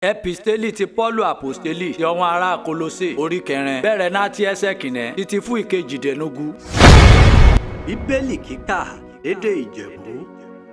Episteli ti Pọ́ọ̀lù Àpọ́stélì sí àwọn ará Kólósè orí kẹrin bẹ̀rẹ̀ náti ẹsẹ̀ kìíní títí fún ìkejìdínlógún. Bíbélì kíkà lédè Ìjẹ̀bú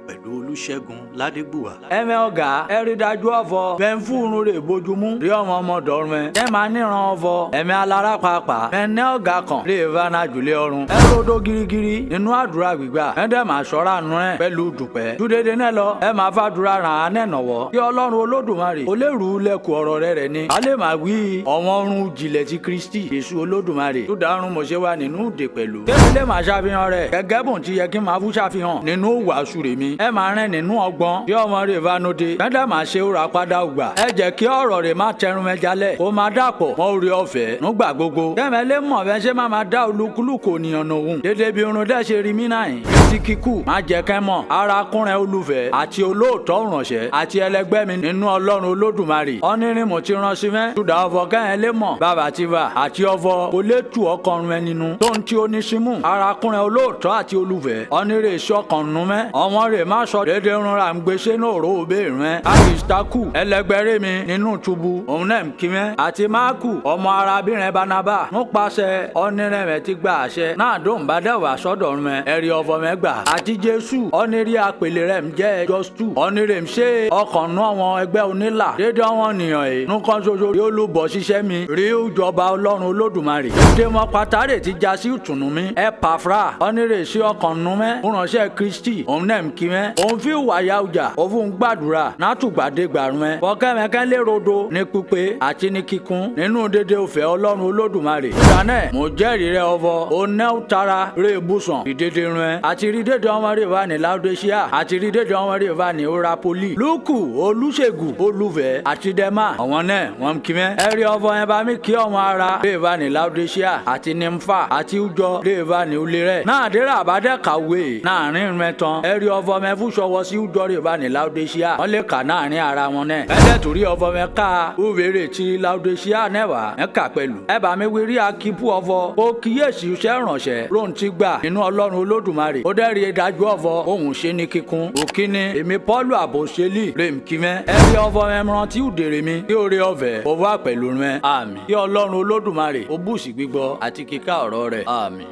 pẹ̀lú Olúṣẹ́gun Ládégbùwà. Ẹ̀mẹ́ ọ̀gá ẹ rí dájú ọ̀fọ̀ bẹ́ẹ̀ ń fúnrun rè bójúmú rí ọmọ ọmọ dọ̀rùn ẹ. Ẹ máa níran ọ̀fọ̀ ẹ̀mẹ́ alára pàápàá ẹ̀ní ọ̀gá kan lè va na jùlé ọrùn. Ẹ rodo girigiri nínú àdúrà gbígbà ẹ dẹ̀ máa ṣọ́ra nù ẹ pẹ̀lú dùpẹ́. Júdédé náà lọ ẹ máa fàdúrà ràn án nẹ̀nọ̀wọ́ kí Ọlọ́run Olódùmarè ó lè rú lẹ́kùn ọ̀rọ̀ rẹ̀ rẹ̀ ni. A lè máa wí ọ̀wọ́n ọrùn jìnlẹ̀ ti Kristi Jésù Olódùmarè tó dárun mọ̀ṣẹ́ wa nínú òde pẹ̀lú. Kébí lè máa ṣàfihàn rẹ̀ gẹ́gẹ́ bùn ti yẹ kí máa fún ṣàfihàn nínú wàásù rẹ̀ mi. Ẹ máa rìn nínú ọgbọ́n bí ọmọ rẹ̀ bá nóde. Kẹ́ńdà máa ṣe òrà padà ògbà. Ẹ jẹ́ kí ọ̀rọ̀ rẹ̀ má tẹrun mẹ́jalẹ̀ kó máa dàpọ̀ mọ́ orí ọ̀fẹ́ nígbà gbogbo. Kẹ́mẹ́ lè mọ̀ bẹ́ẹ̀ ṣe máa máa dá olúkúlùkù ènìyàn nòhun. Dédé bí irun dẹ́ ṣe rí mí náà yìí. Etí kíkù má jẹ́ kẹ́ mọ̀. Arákùnrin olùfẹ́ àti olóòótọ́ ìrànṣẹ́ àti ẹlẹgbẹ́ mi nínú Ọlọ́run Olódùmarè. Ọ́nìrìn mo ti rán sí mẹ́. Tùdà ọ̀fọ̀ kẹ́hìn lè mọ̀. Bàbá ti bà àti ọ̀fọ̀ kò lè tù ọkọrun ẹ nínú. Tó ń tí oníṣímù. Arákùnrin olóòótọ́ àti olùfẹ́. Ọ́nìrè iṣẹ́ nù mẹ́. Ọmọ rẹ̀ má sọ dédé irun ra ń gbèsè náà ró òbí rẹ̀. Àrísítákù ẹlẹgbẹ́rẹ́ mi nínú túbú. Òun náà ń kí mẹ́. Àti Máàkù ọmọ arábìnrin Bánábà. Nípasẹ̀ ọ́nìrìn rẹ̀ ti gba àṣẹ. Náà dùn bá dẹ̀wà sọ́dọ̀ rẹ̀. Ẹ̀rí ọ̀fọ̀ mẹ́gbà. Àti Jésù ọ́nìrì àpèlè rẹ̀ ń jẹ́ Jọ́stù. Ọ́nìrè ń ṣe ọkàn nú àwọn ẹgbẹ́ onílà. Dédé àwọn ènìyàn yìí. Nǹkan ṣoṣo yóò lù bọ̀ ṣiṣẹ́ mi. Rí ìjọba Ọlọ́run Olódùmarè. Dédé mọ́ pátárè ti já sí ìtùnú mi. Ẹ pàfra ọ́nìrè sí ọkàn nú mẹ́. Ránṣẹ́ Kristi òun náà ń kí mẹ́. Òun fi wàyà ọjà òfun gbàdúrà nátùgbàdégbà rẹ̀. Fọkẹ́mẹ́kẹ́ lè rodo ní pípé àti ní kíkún nínú dédé òfẹ́ Ọlọ́run Olódùmarè. Ìdáná mo jẹ́rìí rẹ ọvọ oná tara rè bùsàn ìdédé rẹ àti rí dédé ọmọ rẹ wà ní Laodicea àti rí dédé ọmọ rẹ wà ní Orapoli. Lúkù Olúṣègùn Olúfẹ́ àti Dẹ́mà àwọn náà wọ́n kí mẹ́. Ẹ rí ọvọ yẹn bá mi kí ọmọ ara rẹ wà ní Laodicea àti Nímfà àti Ujọ rẹ wà ní ulé rẹ. Náà dẹ́rẹ́ àbádẹ́ kàwé náàrin rẹ tán. Ẹ rí ọvọ mẹ fún sọwọ́ sí Ujọ rẹ wà ní Laodicea wọ́n lè kà náàrin ara wọn náà. Ẹ dẹ̀ torí ọvọ mẹ ká òwérè ti Laodicea náà wá ẹ kà pẹ̀lú. Ẹ bá mi wí rí akípù ọvọ ó kíyèsí iṣẹ́ ìrànṣẹ́ lóhun ti gbà nínú Ọlọ́run Olódùmarè. Ó dẹ́rìí ìdájọ́ ọvọ òun ṣe ní kíkún. Òkíní èmi Pọ́ọ̀lù àbòsílì rèm kí mẹ́. Ẹ rí ọvọ mẹ́mìíràn tí ò dèrè mi kí ó rí ọ̀fẹ́ ó wà pẹ̀lú rẹ. Àmín. Kí Ọlọ́run Olódùmarè ó bùsí gbígbọ́ àti kíkà ọ̀rọ̀ rẹ̀. Àmín.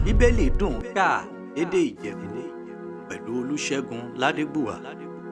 Bíbélì dùn kà lédè Ìjẹ̀bú pẹ̀lú Olúṣẹ́gun Ládégbùwà.